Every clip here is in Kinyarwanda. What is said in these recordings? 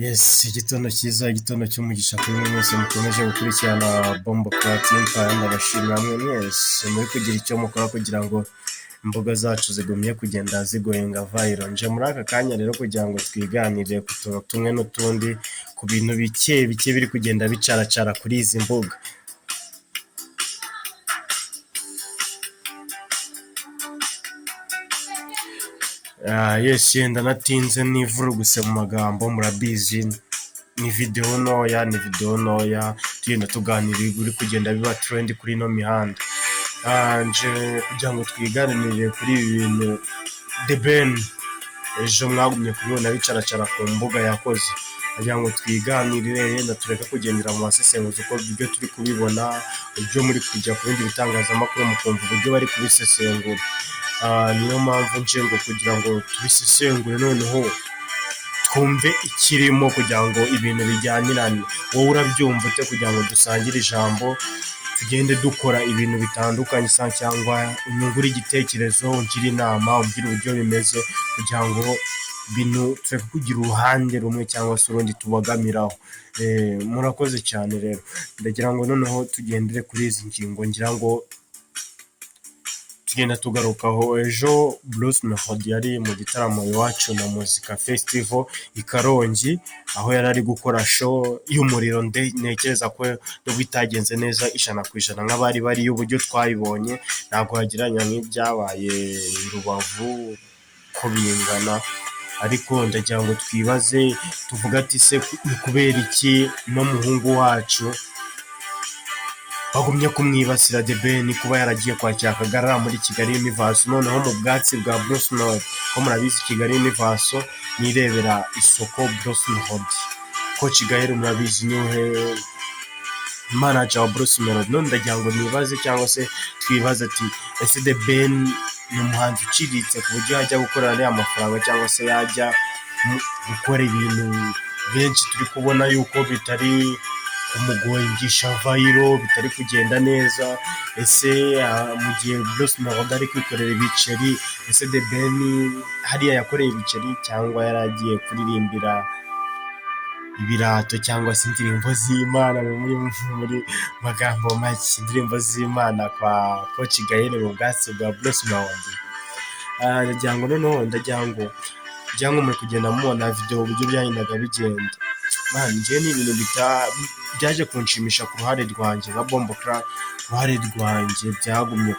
Yes, igitondo cyiza, igitondo cy'umugisha kuri mwe mwese mukomeje gukurikirana Bombo Clat Empire. Ndabashimira mwe mwese muri kugira icyo mukora kugira ngo imbuga zacu zigumye kugenda zigoinga viral. Nje muri aka kanya rero kugira ngo twiganirire ku tuntu tumwe n'utundi, ku bintu bike bike biri kugenda bicaracara kuri izi mbuga. Yes, yenda natinze nivuruguse mu magambo, murabizi ni video ntoya, ni video ntoya tugenda tuganira ibiri kugenda biba trend kuri ino mihanda. Nje kugira ngo twiganirire kuri ibi bintu The Ben ejo mwagumye kubibona bicaracara ku mbuga yakoze, kugira ngo twiganirire, yenda tureke kugendera mu basesenguzi uko ibyo turi kubibona, uburyo muri kujya ku bindi bitangazamakuru mukumva uburyo bari kubisesengura. Niyo mpamvu nje ngo kugira ngo tubisesengure, noneho twumve ikirimo kugira ngo ibintu bijyanirane. Wowe urabyumva ute kugira ngo dusangire ijambo, tugende dukora ibintu bitandukanye, cyangwa unyungure igitekerezo, ungire inama, umbwire uburyo bimeze, kugira ngo ibintu tureke kugira uruhande rumwe cyangwa se urundi tubogamiraho. Murakoze cyane rero, ndagira ngo noneho tugendere kuri izi ngingo ngira ngo tugenda tugarukaho. Ejo Bruce Melody yari mu gitaramo Iwacu na Muzika Festival i Karongi, aho yari ari gukora show y'umuriro. Ntekereza ko nubwo itagenze neza 100% nk'abari bariyo uburyo twabibonye, ntabwo wagereranya nk'ibyabaye i Rubavu ko bingana, ariko ndagira ngo twibaze tuvuge ati: se ni kubera iki uno muhungu wacu bagumye kumwibasira, The Ben, kuba yaragiye kwakira Kagarara muri Kigali Universe, noneho mu bwatsi bwa Bruce Melody? Ko murabizi, Kigali Universe nirebera isoko Bruce Melody, Coach Gael murabizi niwe manager wa Bruce Melody. None ndagira ngo nibaze cyangwa se twibaze ati: ese The Ben ni umuhanzi uciriritse ku buryo yajya gukorera ariya mafaranga, cyangwa se yajya gukora ibintu benshi turi kubona yuko bitari kumugongisha viral, bitari kugenda neza? Ese mu gihe Bruce Melody ari kwikorera ibiceri, ese The Ben hariya yakoreye ibiceri cyangwa yari agiye kuririmbira ibirato cyangwa se indirimbo z'Imana, muri magambo make, indirimbo z'Imana kwa Coach Gael mu bwatsi bwa Bruce Melody? Ndagira ngo noneho ndagira ngo muri kugenda mubona video uburyo byagendaga bigenda. Man, njyewe ni ibintu byaje kunshimisha ku ruhande rwanjye nka Bombo Clan, ku ruhande rwanjye byagumye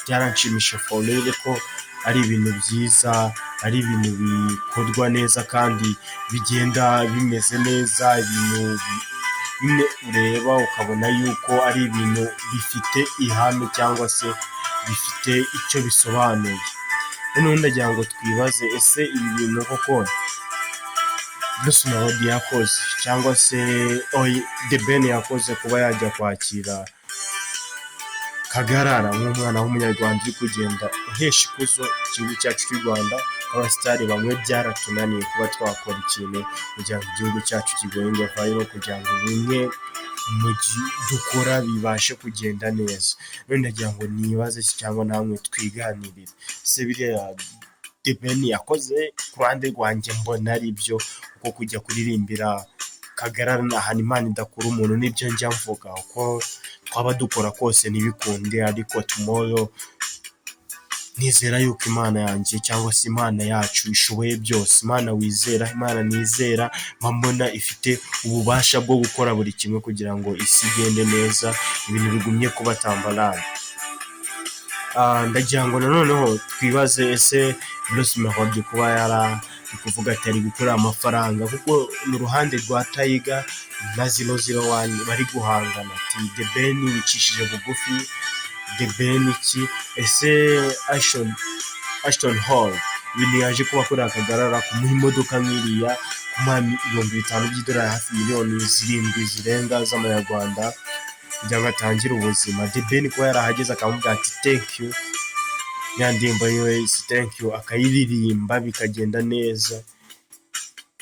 byaranshimisha for real, ko ari ibintu byiza, ari ibintu bikorwa neza kandi bigenda bimeze neza, ibintu bimwe ureba ukabona yuko ari ibintu bifite ihame cyangwa se bifite icyo bisobanuye. Noneho ndagira ngo twibaze: ese ibi bintu koko Bruce Melody yakoze cyangwa se The Ben yakoze, kuba yajya kwakira Kagarara nk'umwana w'umunyarwanda uri kugenda uhesha ikuzo igihugu cyacu cy'u Rwanda, abasitari bamwe byaratunaniye kuba twakora ikintu kugira ngo igihugu cyacu kigoinge viral, kugira ngo bimwe mu dukora bibashe kugenda neza? None ndagira ngo nibaze cyangwa namwe twiganirire: ese biriya The Ben yakoze, ku ruhande rwanjye mbona ari byo, kuko kujya kuririmbira Kagarara ni ahantu Imana idakura umuntu. Nibyo njya mvuga, uko twaba dukora kose ntibikunde, ariko tomorrow nizera yuko Imana yanjye cyangwa se Imana yacu ishoboye byose. Imana wizera, Imana nizera, mba mbona ifite ububasha bwo gukora buri kimwe kugira ngo isi igende neza, ibintu bigumye kuba tambarare. Ndagira ngo noneho twibaze: ese Bruce Melody kuba yara kuvuga ati ari gukorera amafaranga, kuko mu ruhande rwa Tiger na 001 bari guhangana, ati The Ben wicishije bugufi, The Ben iki? Ese Ashton Hall ibintu yaje kuba akorera Kagarara, kumuha imodoka nk'iriya, kumuha 5000 by'idolari, hafi miliyoni 7 zirenga z'amanyarwanda, kugira ngo atangire ubuzima, The Ben kuba yarahageze akamubwira ati "Thank you", ya ndirimbo yiwe "Thank you" akayiririmba bikagenda neza,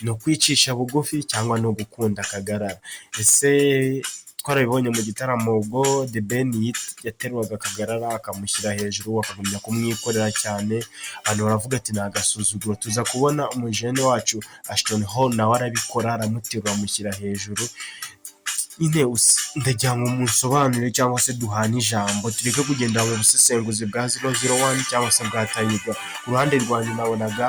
ni ukwicisha bugufi cyangwa ni ugukunda Kagarara? Ese Twarabibonye mu gitaramo ubwo The Ben yateruraga Kagarara akamushyira hejuru, akagumya kumwikorera cyane, abantu baravuga ati: "Ni agasuzuguro." Tuza kubona umujene wacu Ashton Hall nawe arabikora, aramuterura amushyira hejuru. Nyine ndagira ngo munsobanurire cyangwa se duhane ijambo, tureke kugendera mu busesenguzi bwa 001 cyangwa se bwa Tiger. Ku ruhande rwanjye nabonaga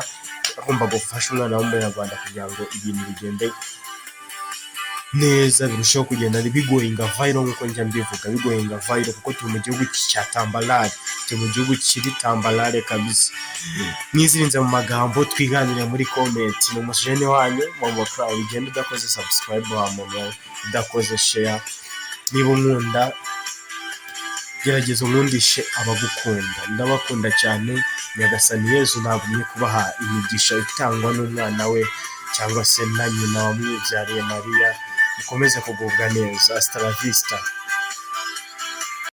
agomba gufasha umwana w'umunyarwanda kugira ngo ibintu bigende neza, birusheho kugenda bigoinga viral nk'uko njya mbivuga, bigoinga viral, kuko turi mu gihugu cya tambalare, turi mu gihugu kiri tambalare kabisa. Mwizirinze mu magambo, twiganire muri comment. Ni umujene wanyu Momo Crown. Ugenda udakoze subscribe wa muntu, udakoze share. Niba unkunda, gerageza unkundishe abagukunda. Ndabakunda cyane. Nyagasani Yezu nagumye kubaha imigisha itangwa n'umwana we cyangwa se na nyina wamwibyariye Mariya. Mukomeze kugubwa neza. Hasta la vista.